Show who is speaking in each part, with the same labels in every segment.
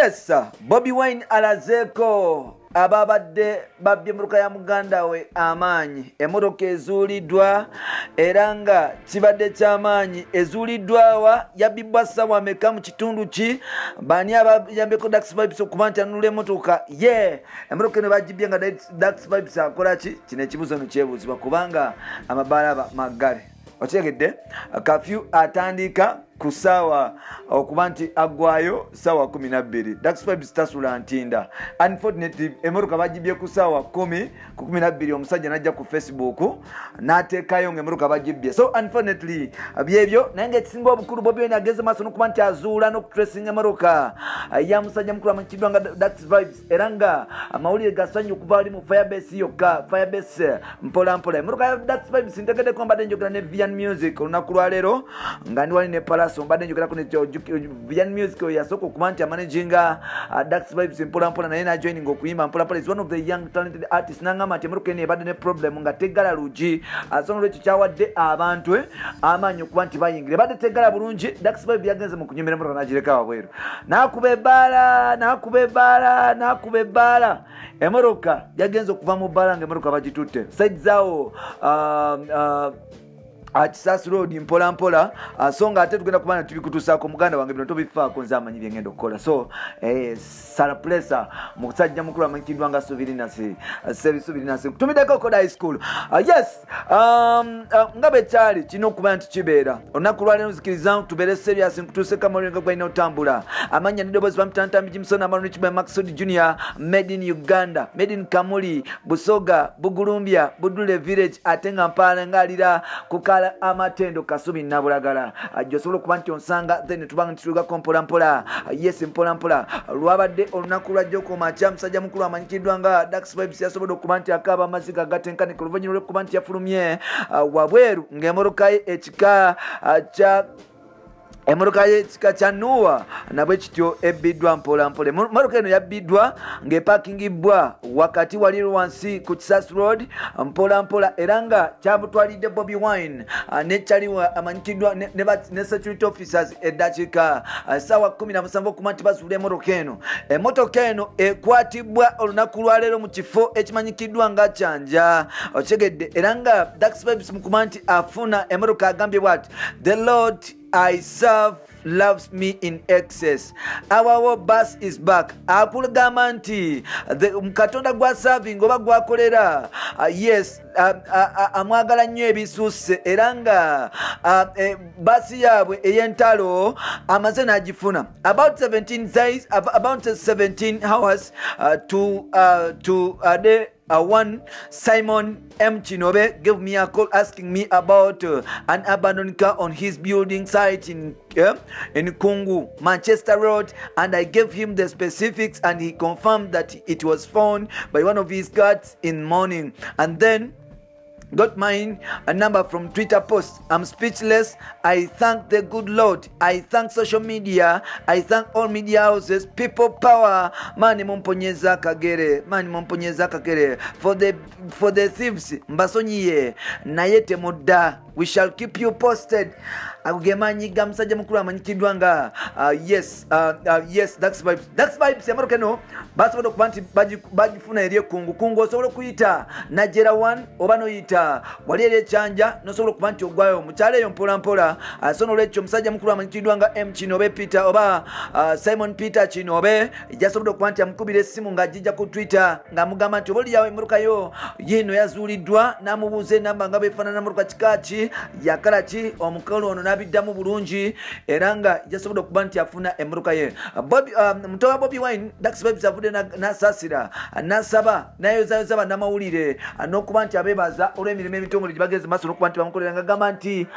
Speaker 1: Yes, Bobi Wine alazeeko ababadde babbye emmotoka ya muganda we amaanyi. Emmotoka ezuuliddwa era nga kibadde ky'amaanyi. Ezuuliddwa wa? Yabbibwa ssaawa meka mu kitundu ki? Baani abayambyeko Dax Vibes okuba nti anunula emmotoka? Ye emmotoka eno bagibbye nga Dax Vibes akola ki? Kino ekibuuzo no kyebuuzibwa kubanga amabaala maggale. Okitegedde? Kafyu atandika ku ssaawa okuba nti aggwayo ssaawa 12. Dax Vibes tasula ntinda. Unfortunately emmotoka bagibbye ku ssaawa 10 ku 12, omusajja n'ajja ku Facebook n'ateekayo ng'emmotoka bagibbye. So unfortunately byebyo, naye ng'ekisinga obukulu Bobi Wine ageze maaso n'okuba nti azuula n'okutracinga emmotoka ya musajja mukulu amanyikiddwa nga Dax Vibes, era nga amawulire gasanyu okuva ali mu Firebase yokka. Firebase mpola mpola emmotoka ya Dax Vibes ntegeddeko. Mbadde njogera ne Vian Music olunaku lwaleero nga ndi wali ne Palaso, mbadde njogerako ne Vian Music oyo yasooka okuba nti amanaginga Dax Vibes mpola mpola, naye najoininga okuyimba mpola mpola, is one of the young talented artists. Nangamba nti emmotoka eno ebadde ne problem nga teggala lugi, so nolwekyo kyawadde abantu amaanyi okuba nti bayingira. Ebadde teggala bulungi. Dax Vibes yagenze mu kunyumira emmotoka n'agireka wabweru, n'akuba ebbaala, n'akuba ebbaala, n'akuba ebbaala. Emmotoka yagenze okuva mu bbaala nga emmotoka bagitutte side zaawo Kisasi Road mpola mpola. So nga ate tugenda kubana tubikutuusaako. Muganda wange, bino tobifaako, nze amanyi byengenda okukola. So Sarapresa musajja mukulu amanyikiddwa nga Suvirinasi Sebisuvirinasi tumiddeko Koda High School. Yes, nga bwe kyali kirina okuba nti kibeera olunaku lwaleero, nzikiriza tubeere serious, nkutuuseko amawulire nga gwalina otambula. Amannya n'eddoboozi bamutantambi Jimson Amalunikiba Maxud Junior, made in Uganda, made in Kamuli, Busoga, Bugulumbya, Budule Village, ate nga mpaala ngaalira kukala amatendo Kasubi Nabulagala. Gyosobola okuba nti onsanga, then tubanga nti tulugako mpola mpola. Yes, mpola mpola. Lwabadde olunaku lwajjo ku makya, musajja mukulu amanyikiddwa nga Dax Vibes yasobodde okuba nti akaaba amaziga agatenkanika oluvannyuma lw'okuba nti yafulumye wabweru ng'emmotoka ye ekika kya emmotoka y'ekika kya Noah nabwe kityo ebbiddwa mpola mpola. Emmotoka eno yabbiddwa ng'epakingibwa wakati wali wansi ku Kisasi Road mpola mpola, era nga kyamutwalidde Bobi Wine ne Kyaliwa amanyikiddwa ne security officers eddakiika ssaawa 17 okuba nti bazuula emmotoka eno. Emmotoka eno ekwatibwa olunaku lwaleero mu kifo ekimanyikiddwa nga Kyanja. Okitegedde? Era nga Dax Vibes mu kuba nti afuna emmotoka agambye bwati: "The Lord I serve loves me in excess. Our bus is back." Akugamba nti Katonda gwaservinga oba gwakolera, yes, amwagala nnyo ebisusse, era nga basi yaabwe ey'entalo amaze n'agifuna. About 17 days, about 17 hours to the one Simon M. Chinobe gave me a call asking me about an abandoned car on his building site in Kungu, Manchester Road, and I gave him the specifics, and he confirmed that it was found by one of his guards in morning, and then got mine a number from Twitter post. I'm speechless. I thank the good Lord. I thank social media. I thank all media houses. People power. Mani mumponyeza kagere. Mani mumponyeza kagere. For the thieves, mbasonyiye. Naye temudda. We shall keep you posted. Ago ge maanyi ga musajja mukulu amanyikiddwa nga yes, Dax Vibes. Dax Vibes emmotoka eno basobola okuba nti bagifuna eri ekungu. Kungu osobola okuyita Najera 1 oba noyita wali eri ekyanja, nosobola okuba nti ogwayo mukyalo eyo mpola mpola. So nolwekyo omusajja mukulu amanyikiddwa nga M Kinobe Peter oba Simon Peter Kinobe jasobodde okuba nti amukubira essimu ng'agijja ku Twitter ng'amugamba nti oba oliyawo emmotoka yo yiino yazuuliddwa, n'amubuuza enamba nga beefaanana, mmotoka kika ki, yakala ki. Omukolo ono n'abiddamu bulungi, era nga jasobodde okuba nti afuna emmotoka ye. Muto wa Bobi Wine Dax Vibes avudde n'asaasira, n'asaba, n'ayozayoza bannamawulire n'okuba nti abeebaza olw'emirimu emitongole gye bagenze maaso n'okuba nti bamukolera, ng'agamba nti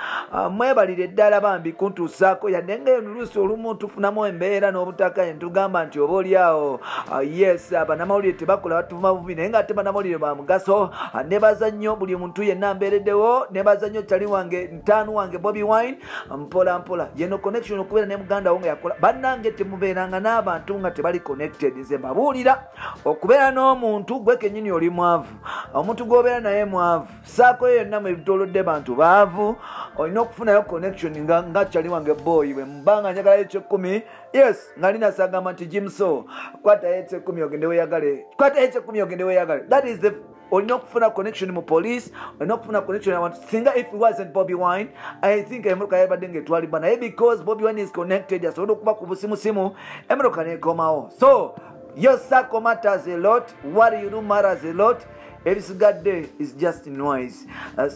Speaker 1: mwebalire ddala bambi kuntuusaako, yadde nga eno luusi olumu tufunamu embeera n'obutaka ne tugamba nti oba oliawo, yes, bannamawulire tebakola, batuvuma bubi, naye nga ate bannamawulire ba mugaso. Nebaza nnyo buli muntu yenna mbeereddewo. Nebaza nnyo Kyali. kyali wange ntaanu wange Bobi Wine mpola mpola yeno connection okubeera ne muganda wo nga yakola. Bannange, temubeeranga n'abantu nga tebali connected. Nze mbabuulira, okubeera n'omuntu gwe kennyini oli mwavu, omuntu gw'obeera naye mwavu, saako yo yonna mwebitoolodde bantu baavu, olina okufunayo connection nga kyali wange boy. Bwe mbanga njagalayo ekyekumi, yes, nga nina sagamba nti Jimso, kwatayo ekyekumi ogende weyagale, kwatayo ekyekumi ogende weyagale. That is the olina okufuna connection mu police, olina okufuna connection abantu. Singa if it wasn't Bobi Wine, I think emotoka yabadde ngaetwalibwa, naye because Bobi Wine is connected, asobole okuba ku busimusimu, emotoka nekomawo. So your circle matters a lot, what you do matters a lot, ebisigadde is just noise.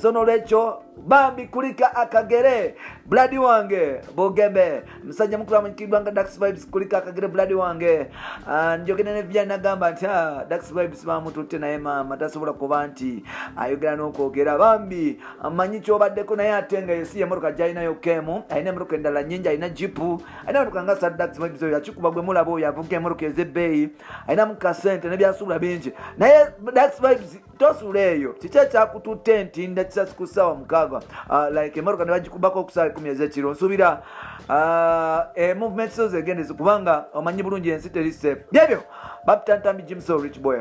Speaker 1: So nolwekyo bambi kulika akagere blood wange Bugembe, musajja mukulu amanyikiddwa nga Dax Vibes, kulika akagere blood wange. Njogera ne Vya, nagamba nti Dax Vibes bamututte, naye maama tasobola kuba nti ayogera n'okwogera. Bambi amanyi kyobaddeko, naye ate nga ensi emotoka gyalinayo kemu, alina emotoka endala nyingi, alina jeep, alina emotoka nga sa Dax Vibes oyo akikuba gwe mulaba oyo avuga emotoka ez'ebbeeyi, alinamu kasente nebyasuula bingi. Naye Dax Vibes, tosuula eyo. Kiki ekyakututte Ntinda Kisasi ku ssaawa 6, like emotoka ne bagikubako ku ssaawa 10 ez'ekiro? Nsuubira movement zo zegendeze, kubanga omanyi bulungi ensi teri safe. Byebyo, Baptantambi Jimso, Rich Boy.